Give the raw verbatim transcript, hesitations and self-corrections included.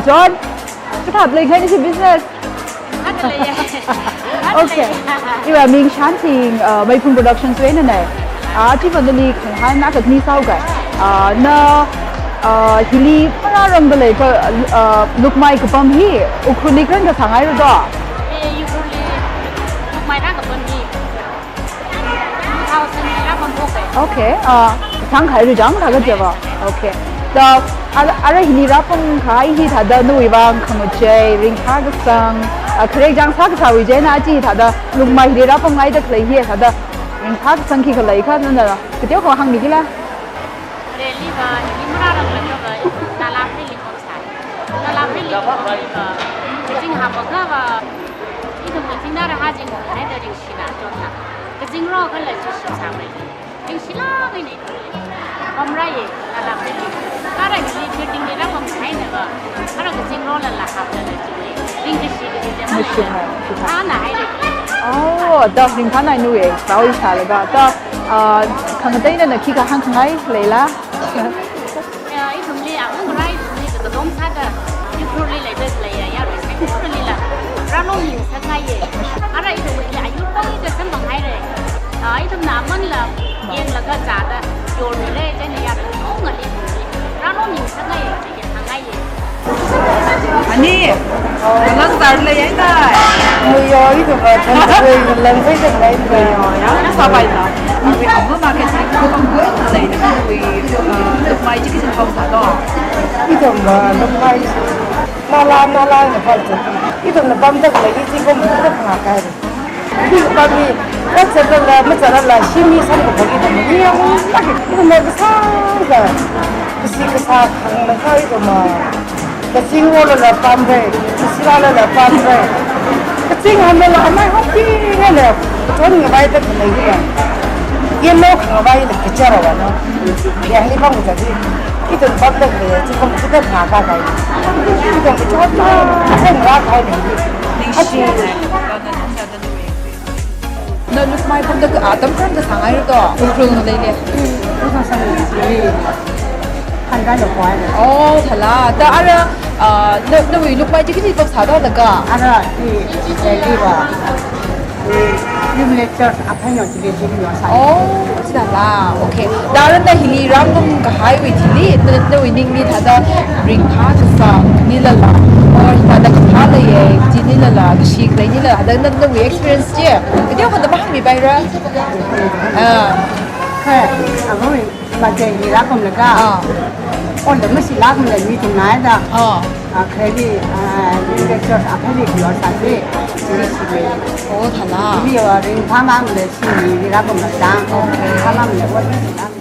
John, kathā leikahai nashi business? Okay. Iva ming Shanting, uh, Meiphung Productions wui einanei. Ah, chi panda nali khangahān akha khani sāhaoga. Ah, na, ah, hili marārangda leikha, ah, Lukmai kapam hi Ukhrulli kharan kasāngai ro do? Eh, Ukhrulli Lukmai rākapam hi two thousand li rāpamhaoga. Okay, ah, thang khai ru jang thākha java. Okay. So, ara, ara hili rāpam kahai hi thāda nawui vang khangachei, ringphākasang, ah, khare jang sākasāwui chieina chi thāda Lukmai hili rāpamngaida khalei hi thāda ringphākasang khikha leikha nana kateokha hāngmikila? Really va, hili marāranglaga va, nala hili pamsai. Nala hili pamsai va, kazing hāngakha va, ithum kazing nara hāzing haida ringshina chotna. Kazing ro kala chi shitsāmei. Ringshilāk eina ithumli pamrāye, nala hili. Kha ara hili building li rāpamhaina va, kha ara kazing rolala hāpda lei chili. Ringkashi kaji jam. Ringkashi, ringkashi. Ana haire. Oh, da ringphānai nuwe, sāwui sālaga. Da, ah, khangatei nana khikha hāngkhangai leila? Ya, ithumli, ah, ungarai ithumli, kakadom sāda, Ukhrulli leida leiya, yarui sā, Ukhrullila, rānoming sāngaiye. Ara ithumli, ayur paida samphanghai re. Ah, ithumna amanla, yanglaga zāda, yormile, chieina yarui, ungali, rānoming sāngaiye, chieina hāngngaiye. Ani, ngalang zar lei ai tai. Muyo, ithum va, than kawai ngalang sai than ai tai. Muyo, ya, na sāpai ta. Muyo, amu market ni ko bang ko lei ta, muyo, uh, Lukmai chi kachin pam sādo? Ithum va, Lukmai. Nala, nala na pam sā. Ithumna pamda khalei chi ko mada phangā kai. Ithum pam hi, kazat lala, mazat lala, shim hi samkaphang ithum hi, ya, laki, ithum va kasā, ka, kashi kasā khanglakha ithum va, kazing rolala pamrei, kashi rālala pamrei. Kazing hānglala amai hokki ngale, kachon ngavaida khalei hi ya. Yellow khangavaila kachara va no. Ya, hili pam kazat hi. Ithum pamda khalei, chi pam kida phangā kai. Ithum kachon va, kachon rākahai ni. Achi. Na Lukmai pamda, ah, atam kharan kasāngai ro do? Ukhrul ngaleile. Ukhrul sāngai. Hānga lo koi. Oh, thala. Da ara, ah, na, nawui Lukmai chi kaji pam sāda laga? Ara, i, i, i va. Lim le church aphai no chili chili no sā. Oh, thala. Okay. Da ara na hili rāpam kahaiwui thili, na, nawui ningli thāda ringphā kasā nilala, or thāda kaphā leiye, chi nilala, kashi khalei nilala, thāda na, nawui experience chi kateokha da mahāngmipaira? Ah. Kha, amo, maje hi rāpamlaga. Ah. Onda masi lākmala mi tung nai da. Ah. Ah, khareli, ah, lecture aphali klo sāsi, sisi sile. Oh, thala. Mi wa ringphāmamale, simi rāpamla chang. Okay. Phāmamale, wa mi rāpam.